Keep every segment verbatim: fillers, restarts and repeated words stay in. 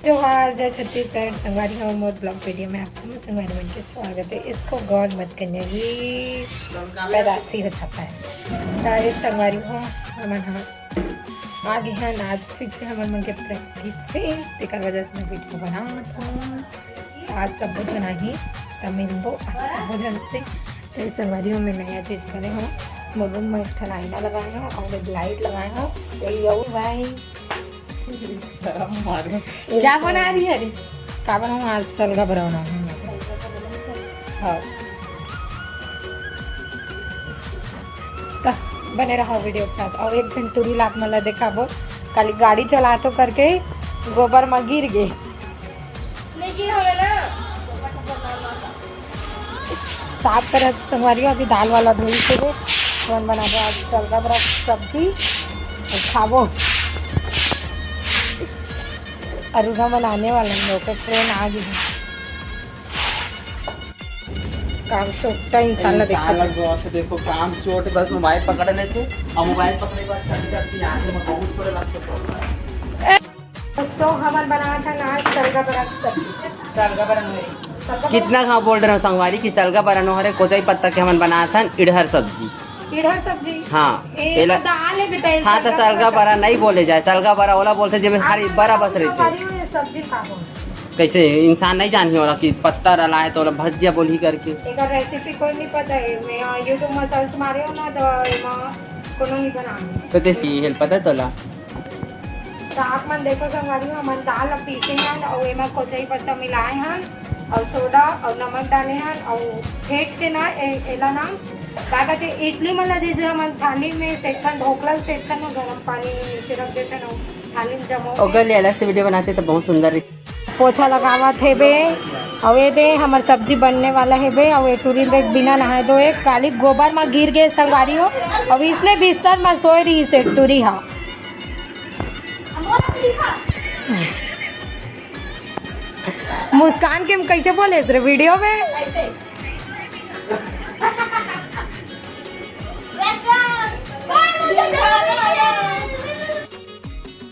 जोहार, जय छत्तीसगढ़। संगवारी हो, मोर vlog video में आप समस्त संगवारी मन के स्वागत है। इसको गौर मत करना, ये पैदाशी हो जाता है। तो ये संगवारी हो, हमन ह आ गे हन आज फिर से हमन मन के practice से, तेकर वजह से मैं video बनात हूँ। आज सबो झन आही, त मिलबो आज सबो झन से। तो ये संगवारी हो, मैं नया चीज करे हूँ, मोर room में एक ठन आईना लगाए हूँ और एक light लगाए हूँ। तो ये भाई क्या बना रही है रे? का बनाऊँ आज? सलगा बनाना है। हाँ। त बने रहो video के साथ। और एक झन टूरी लात मन ला देखाबो, काली गाड़ी चलातो करके गोबर म गिर गे। नहीं गिर होले ना। साफ करत संगवारी हो, अभी दाल वाला धोई के रे, हमन बनाबो आज सलगा बरा सब्जी और खाबो। अरुणा मन आने वाला है, ओकर train आ गे हे। काम चोट्टा इंसान ला इंसान देखा ला दे। गौर से देखो, काम चोट, बस mobile पकड़ लेथे और mobile पकड़े के बाद चट चट की आंखें में बहुत थोड़े लगते। दोस्तों, हमन बनात हन आज सलगा बरा सब्जी। सलगा बरा नहीं। सलगा बरा। कितना घाव बोल रहे हो संगवारी कि सलगा बरा नो हरे, कोचई पत्ता के हमन बनात हन इड़हर सब्जी। इड़हर सब्जी? हाँ, ए, एला तो दाल है बेटा, ये हाँ, तो सलगा सलगा बरा। बरा नहीं बोले जाए, सलगा बरा ओला बोलथे जेमे हरी अब बरा बस रहिथे। हमारी वो सब्जी का बोलथे? कैसे इंसान नहीं जानही ओला कि पत्ता रला है तो ओला भजिया बोलही करके? एकर recipe कोई नहीं पता है। मैं YouTube में search मारे हो ना तो एमा कोनो नहीं बना। तो तेसी हेल पता है तोला? तो आप मन देखो संगवारी हो, हमन दाल ला पीसे हन और एमा कोचई पत्ता मिलाए हन और सोडा और नमक डाले हन और फेंट के ना ए-, एला ना का कहते इडली मन ला जैसे हमन थाली में सेकथन, ढोकला सेकथन ना, गरम पानी नीचे रख देथन और थाली में जमा ओकर लिए अलग से video बनाते तो बहुत सुंदर रही। पोछा लगावत हेबे, अउ ए दे हमर सब्जी बनने वाला हेबे, अउ ए टूरी देख बिना नहाए धोए काली गोबर म गिर गे संगवारी हो, अउ इसने बिस्तर म सोए रहिस हे टूरी हा। मुस्कान के हम कैसे बोले रे video में?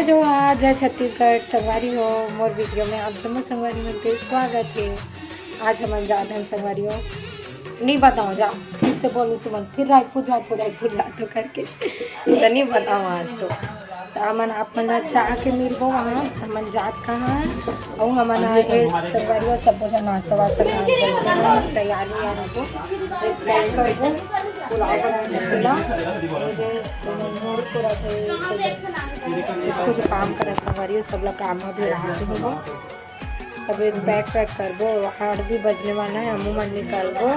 जोहार, जय छत्तीसगढ़, संगवारी हो, मोर video में आप जम्मो संगवारी मन के स्वागत हे। आज हमन जात हन संगवारी हो, नहीं बताओ, जा, फिर से बोलूँ तुमन, फिर रायपुर जात हो, रायपुर जात हो करके, तो नहीं बताओ आज तो। तो हमन आप मन ला चाह के मिलबो वहाँ, हमन जात कहाँ, अउ हमन आ गे संगवारी हो, सबो झन नाश्ता वास्ता खा के बैठे हन, तैयारी आ रहो, एक काम करबो, पुलाव बनाए के ला, ये दे, मोर पूरा थे, कुछ कुछ काम करत संगवारी हो, सब ला काम में भी राहत होबो। अभी pack वैक करबो, आठ भी बजने वाला है, हमू मन निकलबो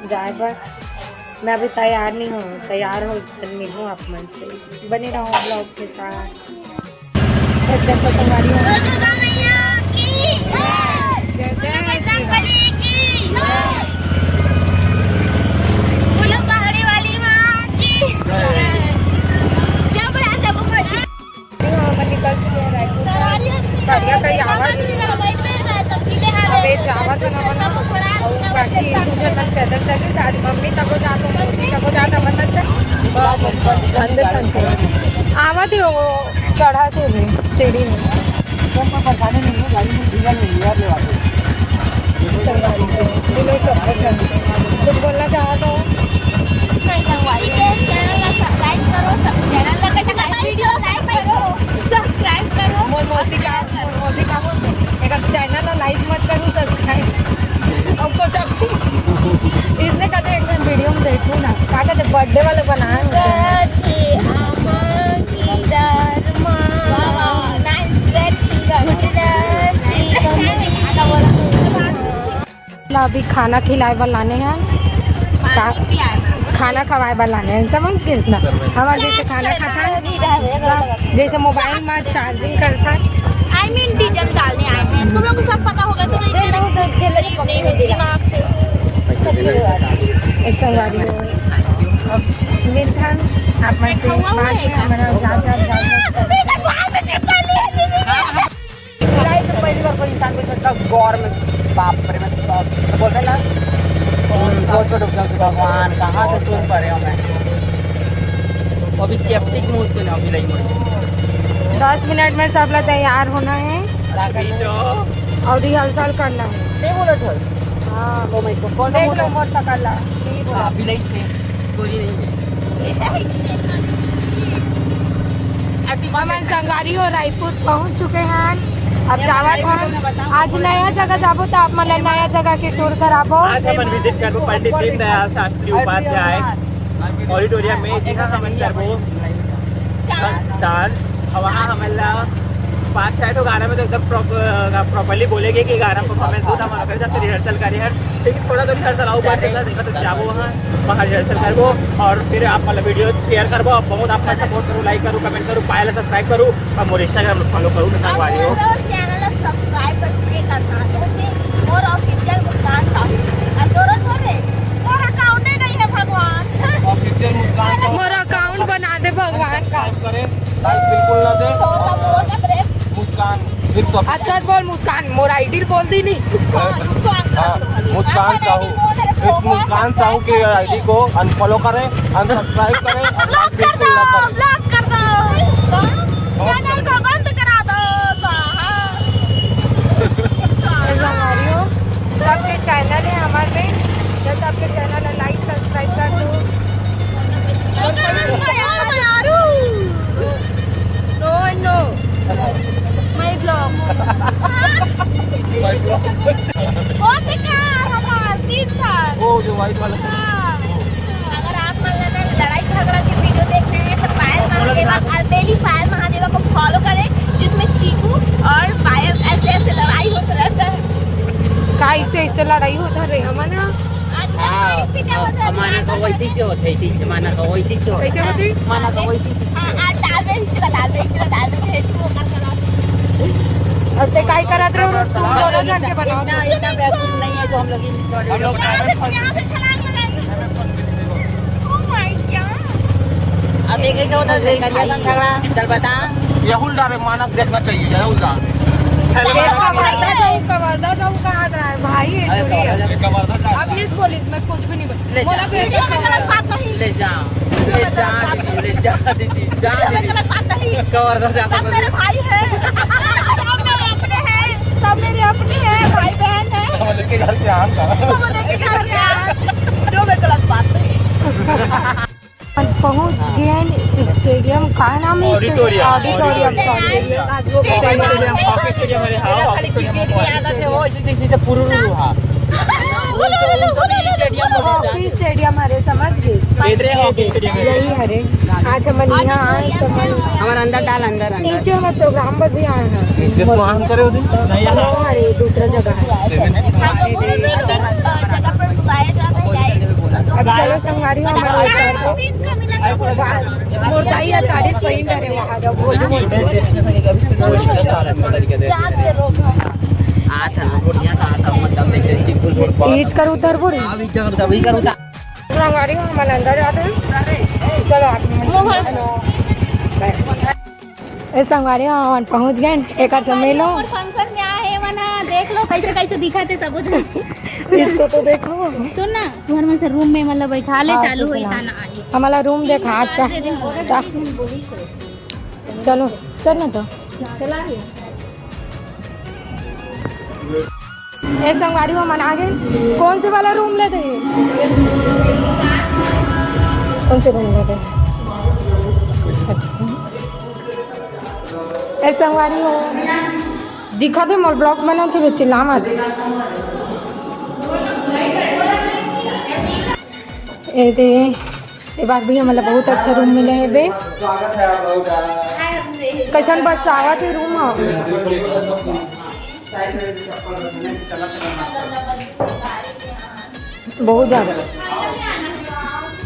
जाए बर। मैं अभी तैयार नहीं हूँ, तैयार हो तो मिलूँ आप मन से। बने रहो vlog के साथ। बस देखो संगवारी हो। दुर्गा मैया की जय। जय जय बजरंग बली की जय। बोलो पहाड़ी वाली माँ की जय। जय बोला, जय बोला। हाँ, मैं निकल चुके हैं रायपुर से। करिया कहीं आवाज नहीं। अबे जावा तो ना बना। और बाकी दूसरे मन पैदल चले, आज मम्मी तको जातो, मौसी तको जातो, मतलब से। अंदर तक आवा थी वो चढ़ा थे भी सीढ़ी में। तुमको परेशानी नहीं है, गाड़ी में डीजल नहीं है, ले आते। चलो, सब कुछ है। कुछ बोलना चाहो तो? नहीं, संगवारी के channel ला subscribe करो, सब channel ला like, video like करो, subscribe करो। मोर मौसी का, मोर मौसी का बोलते, एक channel ला like मत करो, subscribe। अब सोचा इसने कभी एक दिन video में देखो ना, का कहते birthday वाले बनाए होते हैं। कथी आमा की डर मा। वाह, वाह, nice, great singer। गुजराती कमरी। ला अभी खाना खिलाए बर लाने हैं। का-, खाना खवाए बर लाने हैं, समझ गे ना? हमारे जैसे खाना खाता है, जैसे mobile में charging करता है। I mean, डीजल डालने आए हैं। तुम लोग को सब पता होगा, तुम लोग इतने नहीं, नहीं, नहीं, दिमाग से। ऐसा वाली हो। अब मिलता है, आप मन से बाद में, हमारा जात, जात, जात, जात। मेरे को बाहर में चिपका लिया, दीदी। लाइफ में पहली बार कोई इंसान को इतना गौर में, बाप रे, मैं तो, तो बोलते हैं ना, हम्म। सोच में डूब जाऊँ कि भगवान, कहाँ से सुन पड़े हो मैं। अभी skeptic मुंह से ना, अभी नहीं मुड़े। दस मिनट में सब लोग तैयार होना है। और रिहर्सल करना है। नहीं बोला था। हाँ। Oh my God, कौन सा देख लो बोला? मोर सकल ला। नहीं बोला। हाँ, अभी नहीं थे। कोई नहीं है। हमन संगवारी हो रायपुर पहुंच चुके हैं। अब जावत हन। आज नया जगह जाबो तो आप मन ला नया जगह के टूर कराबो। आज हमन विजिट करबो पंडित दीनदयाल शास्त्री उपाध्याय ऑडिटोरियम में, जिहां हमन करबो डांस। और वहाँ हमन ला पाँच छह ठो गाना में तो एकदम प्रॉप-, प्रॉपरली बोलेगे कि गाना परफॉर्मेंस होता, हमन ओकर हिसाब से रिहर्सल करे हन। लेकिन थोड़ा तो रिहर्सल आऊ बात करना, देखा तो जाबो वहाँ, वहाँ रिहर्सल करबो और फिर आप मतलब वीडियो शेयर करबो। आप बहुत आप सपोर्ट करू, लाइक करू, कमेंट करू, पायल सब्सक्राइब करू और मोर Instagram फॉलो करू, मैं संगवारी हो। और चैनल सब्सक्राइब करके कर साथ होते और ऑफिशियल मुस्कान साहू। और तोरो तो रे, तोर अकाउंट नहीं है भगवान। ऑफिशियल मुस्कान साहू। मोर अकाउंट बना दे भगवान का। सब्सक्राइब करें, लाइक बिल्कुल ना दे। तो हम लोग का प्रेम मुस्कान, फिर सब अच्छा बोल मुस्कान, मोर आईडी बोल दी नहीं। मुस्कान, मुस्कान हाँ, कर दो। मुस्कान साहू। इस मुस्कान साहू के आईडी को अनफॉलो करें, अनसब्सक्राइब करें और लाइक बिल्कुल ना करें। ब्लॉक कर दो। चैनल को बंद करा दो। स्वाहा। स्वाहा। सबके चैनल है हमारे में, जब सबके चैनल है लाइक सब्सक्राइब कर दो। No, no. My vlog. वो देखा, हमारा सीन था। वो जो व्हाइट वाला। हाँ। अगर आप मन ला लड़ाई झगड़ा के वीडियो देखना है तो पायल महादेवा, अल्बेली पायल महादेवा को फॉलो करें, जिसमें चीकू और पायल ऐसे ऐसे लड़ाई होता रहता है। का इससे, इससे लड़ाई होता रे, हमन ना हाँ, जमाना का वैसे ही होत है, इसी जमाना का वैसे ही होत है। कैसे होती? जमाना का वैसे ही। हाँ, आज डाल दे, इसको डाल दे, इसको डाल दे, इसको कर, कर। अब ते काय करत रहो, तुम दोनों जन के बनाओ। इतना, इतना बेवकूफ नहीं है जो हम लोग ये हम लोग यहाँ से छलांग लगाएंगे। Oh my God। अब देखेंगे उधर से कलिया सन झगड़ा, चल बता। राहुल डारे मानक देखना चाहिए, राहुल डारे। कवर्धा जाऊँ, कवर्धा जाऊँ कहा रहा है भाई, ये अरे थोड़ी है। कवर्धा जा। अब नहीं बोली, मैं कुछ भी नहीं बोली। ले जा। बोला फिर ले जा, क्या? गलत बात नहीं। ले जा। ले जा, ले जा दीदी, जा दीदी। गलत बात नहीं। कवर्धा जा। सब मेरे भाई हैं। सब मेरे अपने हैं। सब मेरे अपने हैं, भाई बहन हैं। हम लोग के घर के आम का। हम लोग के घर के आम। जो मैं गलत बात नहीं। पहुंच गए स्टेडियम, का नाम है? Auditorium. Auditorium, auditorium. Stadium, hockey stadium है, हाँ, हॉकी स्टेडियम। आदत है वो, इसी चीज से पुरुरु हुआ। हॉकी स्टेडियम हरे, समझ गए? ये रे हॉकी स्टेडियम है। यही हरे। आज हमन यहाँ आए, समझ। हमारा अंदर डाल, अंदर, अंदर। नीचे हमर प्रोग्राम पर भी आए हैं। ये तो हम करे होते। नहीं, यहाँ। अरे, दूसरा जगह है। जगह पर बुलाया जाता है। अब चलो संगवारी हो, हमारे मोर दाई या साड़ी पहिन रहे वहाँ जब वो जो ईद कर उतर बोल। संगवारी हो, हमारे अंदर जाते हैं। चलो आप। ए संगवारी हो, हमन पहुँच गए, एकर से मिलो। फंक्शन में आए हे मना, देख लो कैसे कैसे दिखत हे सब उधर। इसको तो देखो। सुन ना, तुहर मन से रूम में मतलब बैठा ले, हाँ, चालू होई ताना आगे। हमला रूम देखा आज का। चलो, चल ना तो। ए संगवारी हो, मन आ गए। कौन से वाला रूम ले दे? कौन से रूम ले दे? अच्छा, ठीक है। ए संगवारी हो, दिखा दे मोर ब्लॉग बना के चिल्ला मत। ए दे। ए बार भी हमन ला बहुत अच्छा रूम मिले हे बे। स्वागत है आप लोगों का। कैसन बरसावत हे रूम ह। बहुत ज्यादा।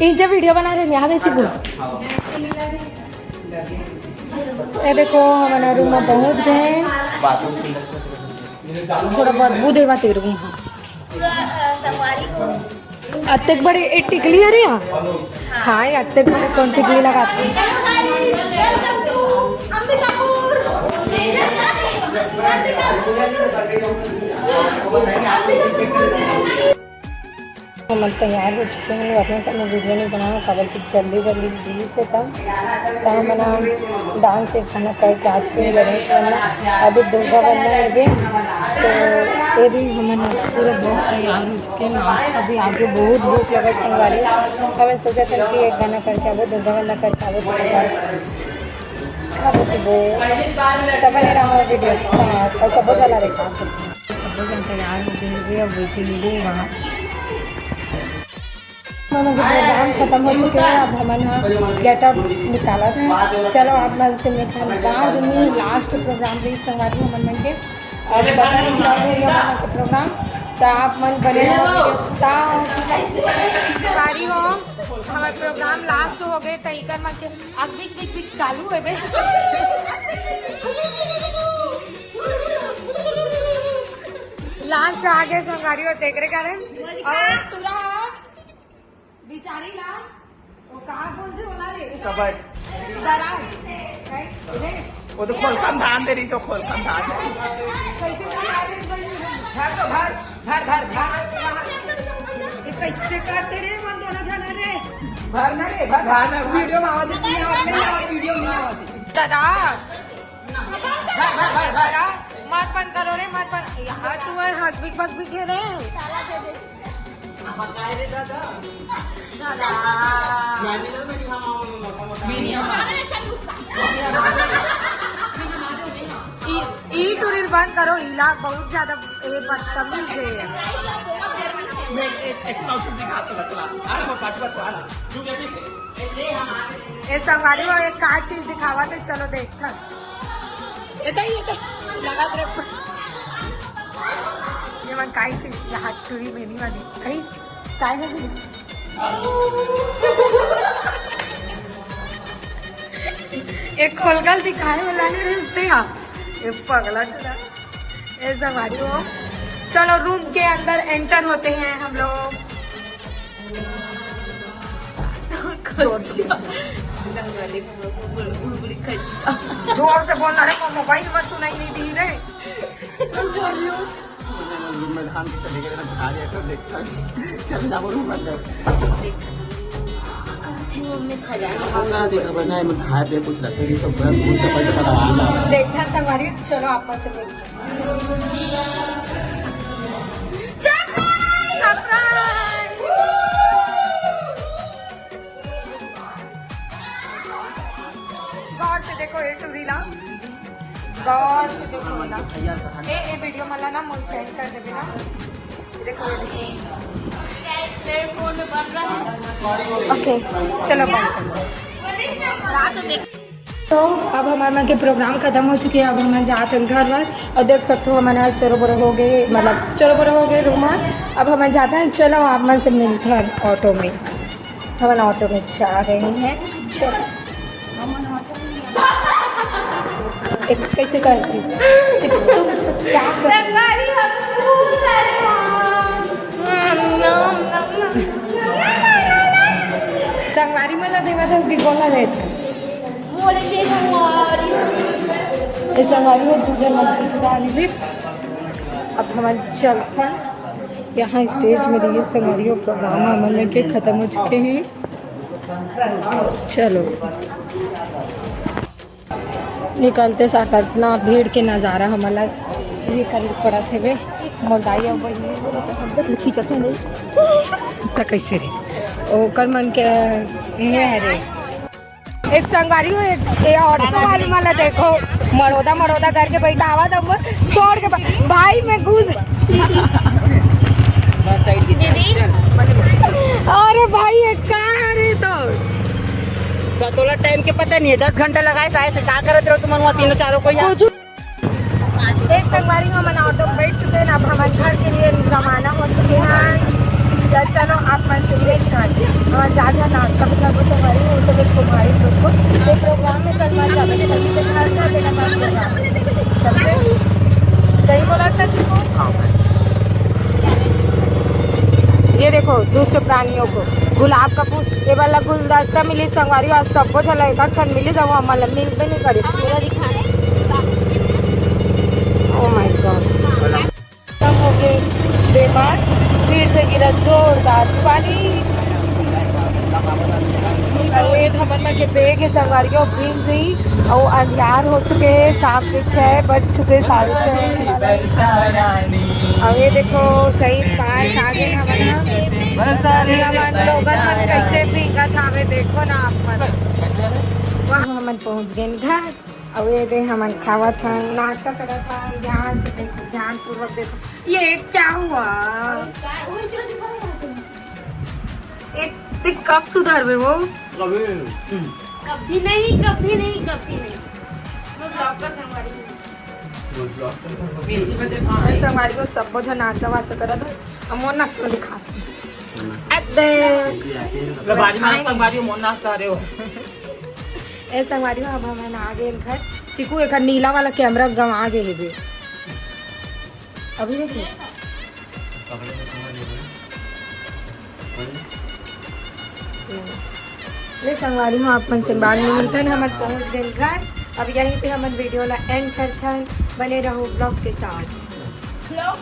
इनसे वीडियो बना रहे हैं, यहाँ देखिए। ये देखो, हमारा रूम में पहुंच गए। थोड़ा बदबू देवा तेरे रूम। पूरा, अ, संगवारी हो। अतेक बड़े ए टिकली हरे या? हाँ, ये अतेक बड़े कौन टिकली लगाते हैं? Welcome to Ambikapur. अंबिकापुर। हमन तैयार हो चुके हैं, अपने सब में वीडियो नहीं बनाना, काबर कि जल्दी जल्दी बीस से तब, तब हमन डांस एक गाना करके आज के गणेश वंदना, अभी दुर्गा वंदना है भी, तो ये दिन हमन पूरा बहुत तैयार हो चुके हैं। नाश्ता भी आगे बहुत भूख लगा संगवारी, हमन सोचा था कि एक गाना करके आबो, दुर्गा वंदना करके आबो, दुर्गा खाबो पीबो, तब बने रहा वीडियो के साथ, और सबो जना देखा। सबो जन तैयार हो गए हवे, अब वैसे मिले वहाँ। हमन के प्रोग्राम खत्म हो चुके हैं, अब हमन ह गेटअप निकालत हैं। चलो आप मन से मिलथन बाद में, लास्ट प्रोग्राम रही संगवारी हमन मन के, और पता नहीं कब होई हमन के प्रोग्राम, तो आप मन बने रहो वीडियो के साथ। संगवारी हो, हमार प्रोग्राम लास्ट हो गए, तो इकर मन के अक बिक बिक बिक चालू है बे। लास्ट आगे संगवारी हो, तेकरे कारण। और पूरा बिचारी ला, वो कहाँ बोल दे बोला रे? कबड्डी। दराज। राइट? इधर। वो तो खोल कम धान दे रही, जो खोल कम धान दे रही। कैसे बता रहे हैं? भर तो भर, भर, भर, भर। ये कैसे करते रे मन दोनों जना रे? भर ना रे, भर, भर ना, वीडियो में आवाज नहीं आवाज, नहीं आवाज, वीडियो में आवाज। दादा। भर, भर, भर, भर। दादा, मत बंद करो रे, मत बंद। यार, तुम्हारे हक बिक बक बिक है रे। काय रे दादा? दादा। मी नाही हा मामा, मी मोठा मोठा. मी नाही हा मामा. ई, ई टुरील बंद करो, इला बहुत ज्यादा ये बदतमीज है. मैं एक, एक outfit दिखाता था, चला. अरे वो पाँच पाँच वाला. क्यों क्या देखे? ए संगवारी हो, एक का चीज दिखावा थे, चलो देखता. ये तो, ये तो लगा दे. ये मन काई चीज, ये हाथ टूरी में नहीं वाली. अरे, काय हो गई? एक खोलगल दिखाए वाला नहीं रिश्ते हा. ये पगला टूरा. ए संगवारी हो, चलो रूम के अंदर एंटर होते हैं हम लोग. जोर से. जोर से बोलना रे, मोबाइल में सुनाई नहीं दी रे. मैं धान के चले गए ना, खा लिया तो देखता हूँ. चल जाओ रूम अंदर. ना देखा बना है, मैं खा पे कुछ रखे नहीं, सब बड़ा भूत चपल चपल आवाज आ रहा है. देखना संगवारी, चलो आपस में मिलते हैं. Surprise! गौर से देखो ये टूरी ला, गौर से देखो ना. ए, ए वीडियो मला ना मुझे सेंड कर देबे ना. ये देखो, ये देखो. मेरे फोन में बन रहा है. ओके, चलो बाय. रात देख. तो अब हमारे मन के प्रोग्राम खत्म हो चुके हैं, अब हम जाते हैं घर वर. और देख सकते हो हमारे चोरो बोरो हो गए, मतलब चोरो बोरो हो गए रूम में. अब हम जाते हैं, चलो आप मन से मिलते हैं ऑटो में. हम ऑटो में जा रहे हैं, चलो. एक कैसे करती? तुम क्या कर- संगवारी मला देवा था, उसकी बोला रहता. ए संगवारी हो, दू झन मन पीछे डाल दीजिए. अब हम चलथन. यहाँ स्टेज में रहिए संगवारी हो, प्रोग्राम हमन के खत्म हो चुके हैं. चलो, निकलते साथ इतना भीड़ के नजारा हमन ला ये करे पड़त हेवे. मोर दाई अउ बहिनी खींचत हे, त कैसे रे? ओकर मन के ये है रे. ए संगवारी हो, ए, ए ऑटो वाली मन ला देखो, मड़ोदा मड़ोदा करके बैठावा दम छोड़ के बा-, भाई मैं घुस. दीदी. अरे भाई, ये का है रे तो? तो तोला टाइम के पता नहीं है, दस घंटा लगाए साए से का करत रहो तुम वहाँ तीनों चारों को यहाँ? कुछ ए संगवारी हो, हमन ऑटो में बैठ चुके हैं, अब हमन घर के लिए रवाना हो चुके हैं. तो चलो, आप मन से ब्रेक खा के हमन जा, जा नाश्ता भी करबो संगवारी हो, तो देखो भाई लोग को ये प्रोग्राम में कल बार जाबे के जल्दी से घर का बेटा बात करना. सही बोला था जी को? ये देखो, दूसरे प्राणियों को गुलाब का फूल, ये वाला गुलदस्ता मिली संगवारी, और सबको झला एक आध ठन मिली, जब हमन ला मिलबे नहीं करे. पूरा दिखा. Oh my God. तब हो गए बीमार, फिर से गिरा. जोरदार पानी। अउ ये हमन मन के बैग हे संगवारी हो, भींग गई। अउ अंधियार हो चुके हे, शाम के छह बज चुके, साढ़े छह। अउ ये देखो, सही पार आगे हमन ह। ये हमन लोगन मन कैसे भींगत हावे, देखो ना आप मन। वाह, हमन पहुंच गए घर। अउ ये दे हमन खावत हन, नाश्ता करत हन, ध्यान से देखो, ध्यानपूर्वक देखो। ये क्या हुआ? एक, एक कब सुधरबे वो? कभी नहीं, कभी नहीं, कभी नहीं। वो ब्लॉग कर संगवारी। वो ब्लॉग कर संगवारी। ये संगवारी को सब झन नाश्ता वास्ता करत हो, अब मोर नाश्ता दिखात हो। अरे। ले बारी में संगवारी मोर नाश्ता रे हो। ए संगवारी हो, अब हमन आ गए घर। चिकू एकर नीला वाला कैमरा गंवा गए हेबे। अभी देख ले। ले संगवारी हो, आप मन से बाद में मिलथन, हमन पहुंच गए घर। अब यहीं पे हमन वीडियो ला एंड करथन। बने रहो ब्लॉग के साथ। ब्लॉग